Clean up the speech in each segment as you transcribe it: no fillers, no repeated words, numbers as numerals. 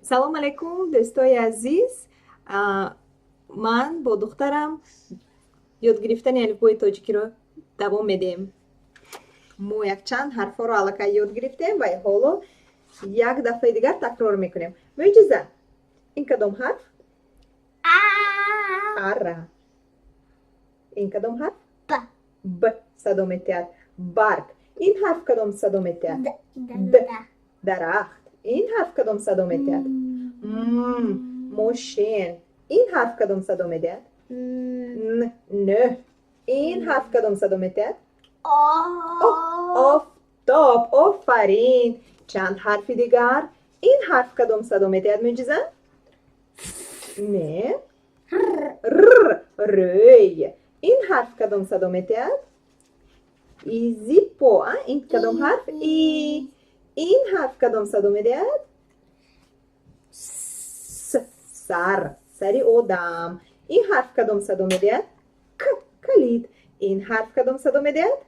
Салом алайкум, дӯстои азиз. Ман бо духтарам ёд гирифтани алифбои тоҷикиро давом медиҳем. Мо якчанд ҳарфҳоро аллакай ёд гирифтем ва ҳоло як дафъаи дигар такрор мекунем. Мӯъҷиза, ин кадом ҳарф? А. Ара. Ин кадом ҳарф? Б. Б садо метиҳад, барг. Ин ҳарф кадом садо метиҳад? Д. Д. Дарахт. Ин ҳарф кадом садо метиҳад? М, мошин. Ин ҳарф кадом садо медиҳад? М. Н, нӯ. Ин ҳарф кадом садо метиҳад? О. Офтоб. Офарин. Чанд ҳарфи дигар. Ин ҳарф кадом садо медиҳад, Мӯъҷиза? Не. Р. Р, рӯй. Ин ҳарф кадом садо метиҳад? Изипо. А, ин кадом ҳарф? И. Ин ҳарф кадом садо медиҳад? С, сар, сари одам. Ин ҳарф кадом садо медиҳад? К, калид. Ин ҳарф кадом садо медиҳад?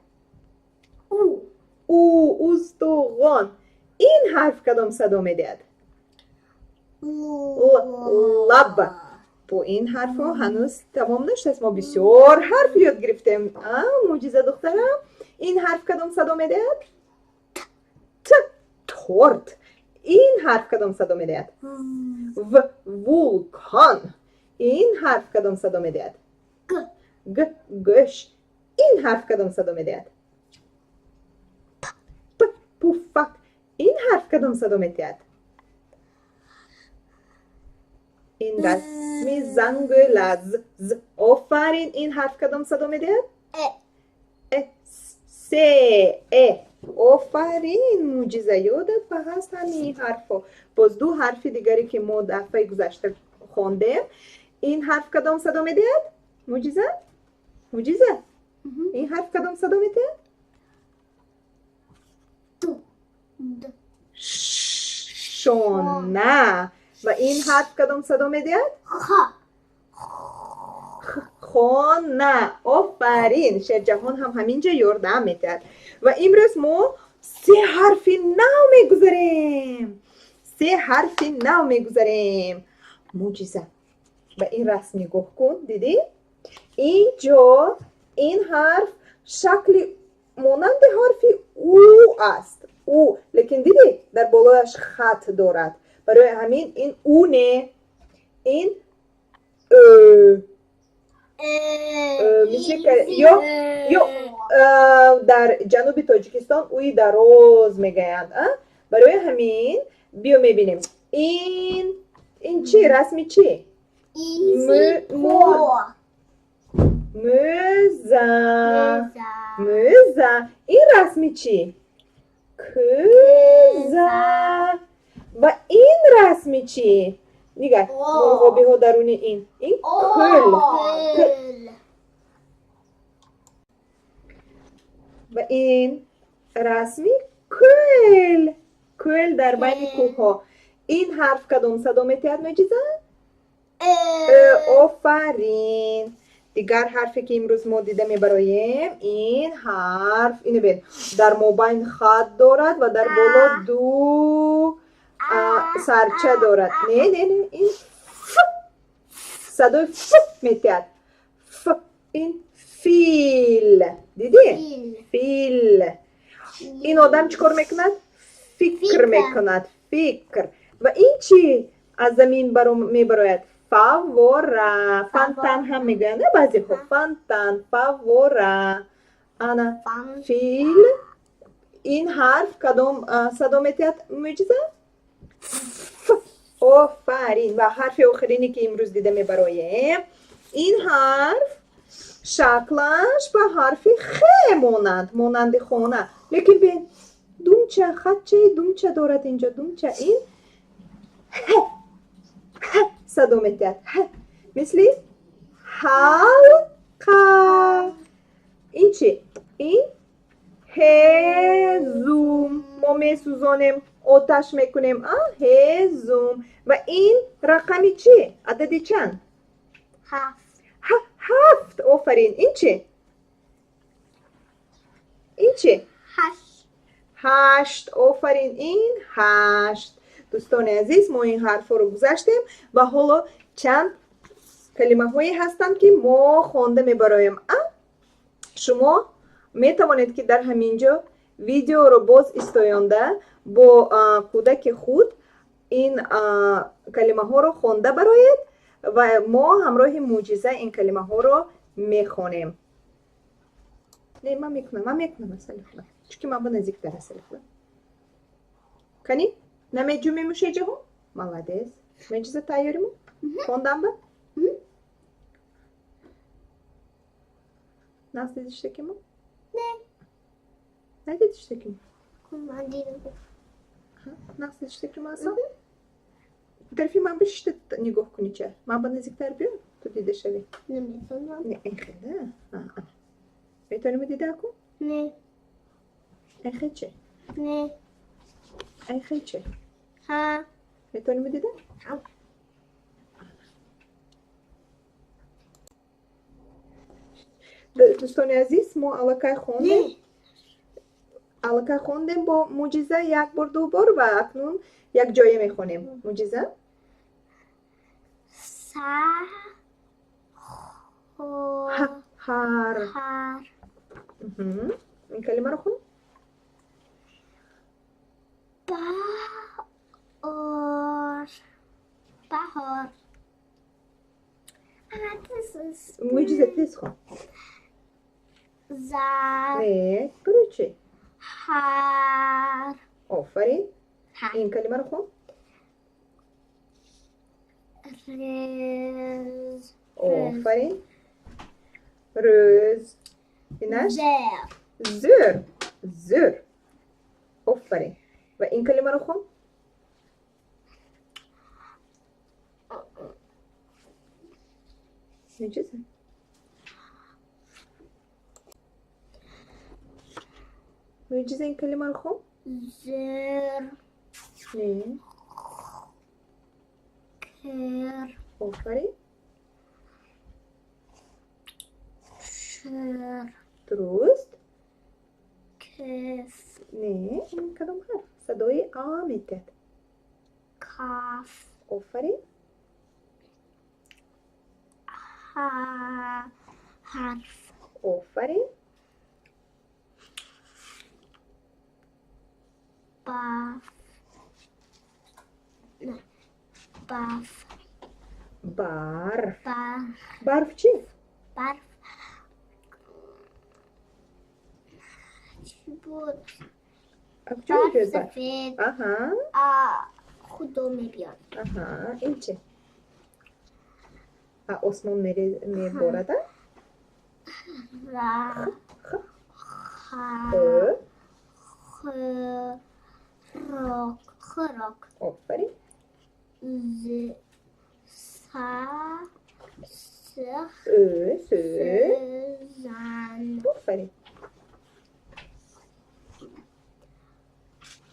У. У, устуғон. Ин ҳарф кадом садо медиҳад? Л. Лаб. Бо ин ҳарфҳо ҳанӯз тамом нашудааст. Мо бисёр ҳарф ёд гирифтем. А, Мӯъҷиза, духтарам, ин ҳарф кадом садо медиҳад? Т, торт. Ин ҳарф кадом садо медиҳад? В, вулкон. Ин ҳарф кадом садо медиҳад? Г. Г, гӯш. Ин ҳарф кадом садо медиҳад? П, пуфак. Ин ҳарф кадом садо медиҳад? Ин расми зангӯла. З, з. Офарин. Ин ҳарф кадом садо медиҳад? Э. Э, се, э. Офарин, Мӯъҷиза, ёдат ба ҳаст ҳамин ҳарфҳо. Боз ду ҳарфи дигаре, ки мо дафъаи гузашта хондем. Ин ҳарф кадом садо медиҳад, Мӯъҷиза? Мӯъҷиза, ин ҳарф кадом садо медиҳад? Д. Д. Шона. Ва ин ҳарф кадом садо медиҳад? Х. Хона. Офарин. Шерҷаҳон ҳам ҳамин ҷо ёрдам медиҳад. Ва имрӯз мо се ҳарфи нав мегузарем. Се ҳарфи нав мегузарем. Мӯъҷиза, ба ин расм нигоҳ кун. Дидӣ, ин ҷо ин ҳарф шакли монанди ҳарфи у аст, у, лекин дидӣ, дар болояш хат дорад. Барои ҳамин ин у не, ин ө. Э. Мисли ё дар ҷануби Тоҷикистон уи дароз мегӯянд. Барои ҳамин биё мебинем, ин чӣ расми чӣ? Изи. По. Мӯза. Мӯза. Мӯза. Ин расми чӣ? Кӯза. Ва ин расми чӣ? Нигар, мурғобиҳо даруни ин кӯл. Кӯл. Ва ин расми кӯл, кӯл дар байни кӯҳҳо. Ин ҳарф кадом садо метиҳад, Мӯъҷиза? Э. Офарин. Дигар ҳарфе, ки имрӯз мо дида мебароем, ин ҳарф, ино бин, дар мобайн хат дорад ва дар боло ду сарча дорад. Не, не, не, ин ф, садои ф метиҳад, ф. Ин фил. Дидӣ? Фил. Фил. Ин одам чӣ кор мекунад? Фикр мекунад, фикр. Ва ин чӣ аз замин мебарояд? Фаввора. Фонтан ҳам мегӯянд баъзеҳо, фонтан, фаввора. Ана фил. Ин ҳарф кадом садо метиҳад, Мӯъҷиза? Офарин. Ва ҳарфи охирине, ки имрӯз дида мебароем, ин ҳарф шаклаш ба ҳарфи х монанд, монанди хона, лекин бин, думча, хатчаи думча дорад инҷо, думча. Ин ҳ, ҳ садо метиҳад, ҳ, мисли ҳалқа. Ин чи? Ин ҳезум. Мо месӯзонем, оташ мекунем, а, ҳезум. Ва ин рақами чӣ, адади чанд? 7. 7. Офарин. Ин чи? Ин чи? 8. 8. Офарин, ин 8. Дӯстони азиз, мо ин ҳарфҳоро гузаштем ва ҳоло чанд калимаҳое ҳастанд, ки мо хонда мебароем. Шумо метавонед, ки дар ҳамин ҷо видеоро боз истоёнда бо кӯдаки худ ин калимаҳоро хонда бароед ва мо ҳамроҳи Мӯъҷиза ин калимаҳоро мехонем. Не, ман мекунам, ман мекунам, асали худам, чунки ман ба наздиктар, асали худам. Кани, намеҷумему, Шерҷаҳон? Молодец. Мӯъҷиза, тайёриму хондан ба? Нағз дидиштакиму? Не. Надидиштакиму? Ман дидам. Нағз дидиштакиму, асал? Тарафи ман бишишта нигоҳ кунӣ, ча ман ба наздиктар биё, ту дида шавӣ. Наметавонам. Не, ин хела метавонӣ дида ку? Не. Ин хел че? Не. Ин хел че? Ҳа. Метавонӣ дида? Ҳа. Дӯстони азиз, мо аллакай хондем. Не. Аллакай хондем бо Мӯъҷиза як бор, ду бор ва акнун якҷоя мехонем. Мӯъҷиза. Са. Хо. Ҳар. Ҳар. Ин калимаро хон. Баҳор. Баҳор. This is Мӯъҷиза, тез хон. Зар. Не, барои чӣ? Ҳар. Офарин. Ҳа. Ин калимаро хон. Рӯз. Офарин, рӯз. Инаш? Зер. Зӯр, зӯр, офарин. Ва ин калимаро хон. Мӯъҷиза. Мӯъҷиза, ин калимаро хон. Зер. Не. Кер. Офарин. Шер. Дуруст. Кеф. Не, ин кадом ҳарф садои а метиҳад? Каф. Офарин. Ҳа. Ҳарф. Офарин. Баф. Не. Баф. Барф. Барф. Барф чӣ? Барф. Чӣ буд? А куҷо Барф мебиёд барф? сафед. Аҳа. А худо мебиёд. Аҳа, ин чӣ? А осмон меборад, а? Ра. Х. Ха. Х. Х. Рок. Хрок. Офарин. З. Са. С. Ө, сө. Зан. Офарин.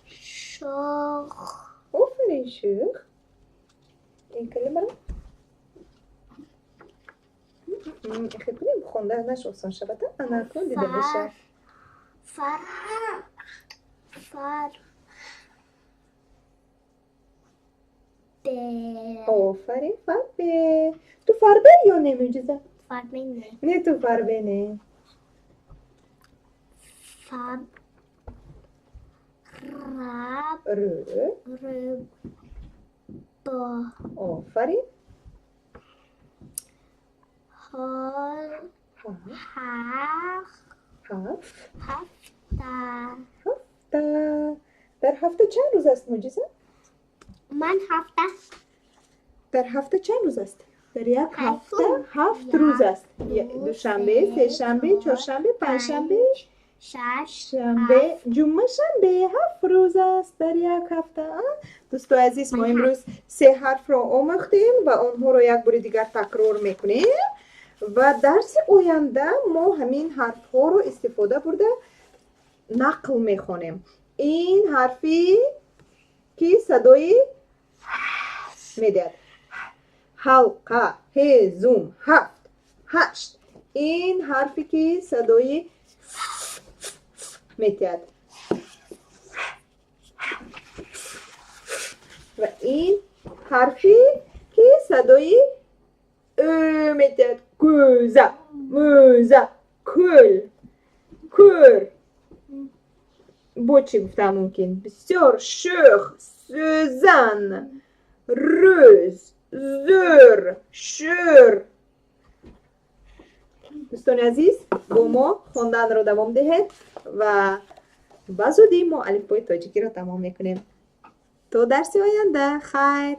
Шох. Офарин, шӯх. Ин калимаро хел кунем, хонданаш осон шавад, а? Ана кун, дида мешавад. Фар. Фар. Бе. Офарин, фарбе. Ту фарбе ё не, Мӯъҷиза? Фарбе не. Не, ту фарбе не. Фаб. Раб. Рӯ. Р. Б. Офарин. Ҳ. Ҳа. Ҳа. Ҳафт. Ҳафта. Ҳафта. Дар ҳафта чанд рӯз аст, Мӯъҷиза? Ман ҳафта. Дар ҳафта чанд рӯз аст? Дар як Ҳафт. ҳафта ҳафт Як, рӯз аст. ду, Душанбе, се, сешанбе, чор, чоршанбе, панҷшанбе, панҷ, шаш, шанбе, ҳафт. Ҷумъа, шанбе. Ҳафт рӯз аст дар як ҳафта. Дӯстои азиз, мо Ман имрӯз се ҳарфро омӯхтем ва онҳоро як бори дигар такрор мекунем ва дарси оянда мо ҳамин ҳарфҳоро истифода бурда нақл мехонем. Ин ҳарфи ки садои медиҳад: ҳалқа, ҳезум, ҳафт, ҳашт. Ин ҳарфе ки садои метиҳад. Ва ин ҳарфе ки садои ӯ медиҳад: кӯза, мӯза, кӯл, кӯр. Бо чӣ гуфтан мумкин? Бисёр шӯх, сӯзан, рӯз, зӯр, шӯр. Дӯстони азиз, бо мо хонданро давом диҳед ва ба зудӣ мо алифбои тоҷикиро тамом мекунем. То дарси оянда, хайр.